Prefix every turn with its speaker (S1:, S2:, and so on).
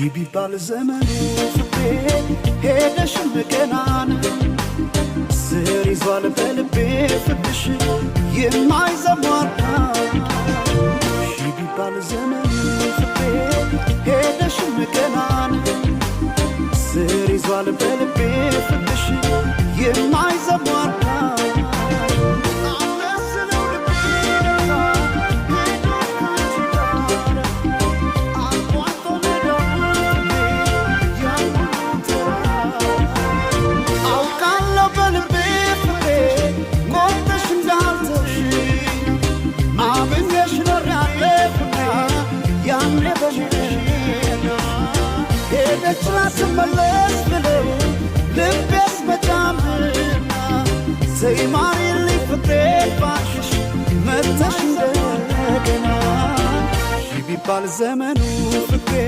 S1: ሺ ቢባል ዘመኑ ፍቅሬ ሄደሽም ገናን ስር ይዟል በልቤ ፍቅርሽ የማይዘሟርታ። ሺ ቢባል ዘመኑ ፍቅሬ ሄደሽም ገናን ስር ይዟል በልቤ ፍቅርሽ የማይዘሟርታ። አመስለው ልቤ ሄዶ ካንቺ ጋር አቋርጦ ሜዳውን ያን ሁሉ ተራራ። አውቃለሁ በልቤ ፍቅሬ ቆርጠሽ እንዳልተውሽ፣ አምኜሽ ኖሬያለሁና ያኔ በመና ሄደች ላትመለስ ብለው ልቤስ መጫምና ተይ ማሪልኝ ፍቅሬ ባክሽ መተሽ እንደገና። ሺ ቢባል ዘመኑ ፍቅሬ።